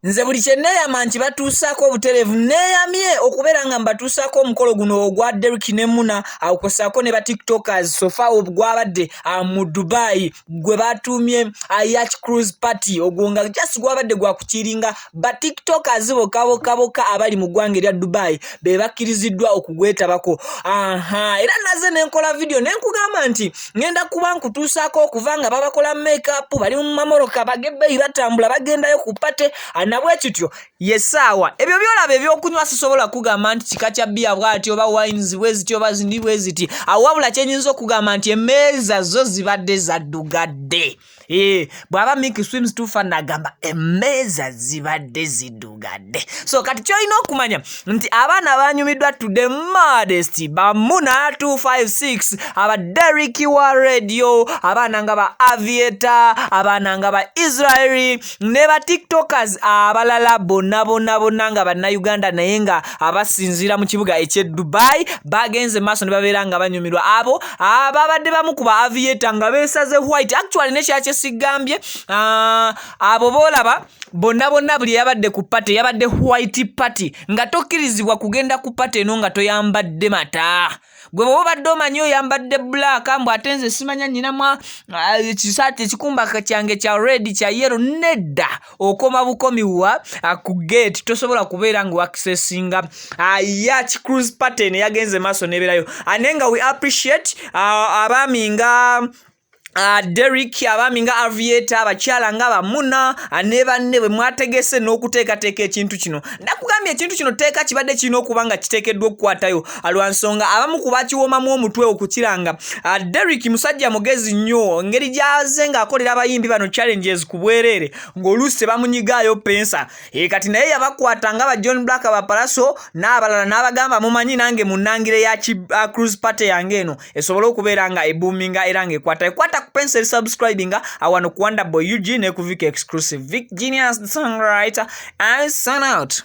Nze buli kye neeyama nti batuusaako obutereevu. Neeyamye okubeera nga mbatuusaako omukolo guno ogwa Derrick ne Muna, kw'ossaako ne ba Tiktokers. So far gwabadde mu Dubai, gwe batuumye Yacht Cruise Party. Ogwo nga just gwabadde gwa kukiringa ba Tiktokers bokka bokka bokka abali mu ggwanga erya Dubai be bakkiriziddwa okugwetabako. Aha, era naze ne nkola video ne nkugamba nti ŋŋenda kuba nkutuusaako okuva nga babakola makeup, bali mu mamoroka bagebbeeyi, batambula bagendayo ku party. Nabwe kityo yessaawa ebyo byolaba ebyokunywa sisobola kugamba nti kika kya bbiya bw'ati oba wines bwe ziti oba zindi bwe ziti awo, wabula kyenyinza okugamba nti emmeeza zo zibadde zaddugadde. Bw'aba Mick Swims tufa nagamba emmeeza zibadde ziddugadde. So kati kyolina okumanya nti abaana banyumiddwa to the modest, bamuna 256, aba Derrick wa radio, abaana nga ba Aviator, abaana nga ba Israeli ne ba Tiktokers abalala bonna bonna bonna nga Bannayuganda naye nga abasinziira mu kibuga eky'e Dubai, bagenze maaso ne babeera nga banyumirwa. Abo ababadde bamu ku ba Aviator nga beesaze white, actually nekyakye sigambye, abo boolaba bonna bonna, buli eyabadde ku party yabadde white party, nga tokkirizibwa kugenda ku party eno nga toyambadde mata. Gwe bw'oba obadde omanyi oyambadde black, mbu ate nze simanya nyinamu ekisaati ekikumba kyange kya red, kya yellow, nedda, okoma bukomi wa ku gate, tosobola kubeera nga waaccessinga yacht cruise party eno yagenze maaso n'ebeerayo. Naye nga we appreciate abaami nga Derrick, abaami nga Aviator, abakyala nga bamuna ne banne bwe mwategese n'okuteekateeka ekintu kino. Nakugambye ekintu kino teeka kibadde kirina okuba nga kiteekeddwa okukwatayo lwa nsonga abamu ku bakiwomamu omutwe okukiranga. Derrick musajja mugezi nnyo, engeri gy'aze ng'akolera abayimbi bano challenges ku bwereere, ng'oluusi tebamunyigaayo pensa. Kati naye yabakwata nga ba John Black, ba Palaso n'abalala, n'abagamba, "Mumanyi nange munnangire ya cruise party yange eno esobole okubeera nga ebuuminga era ng'ekwata ekwata ku pencil." Subscribinga awano ku Wonder Boy UG ne ku Vic Exclusive, Vic Genius the songwriter, and sign out.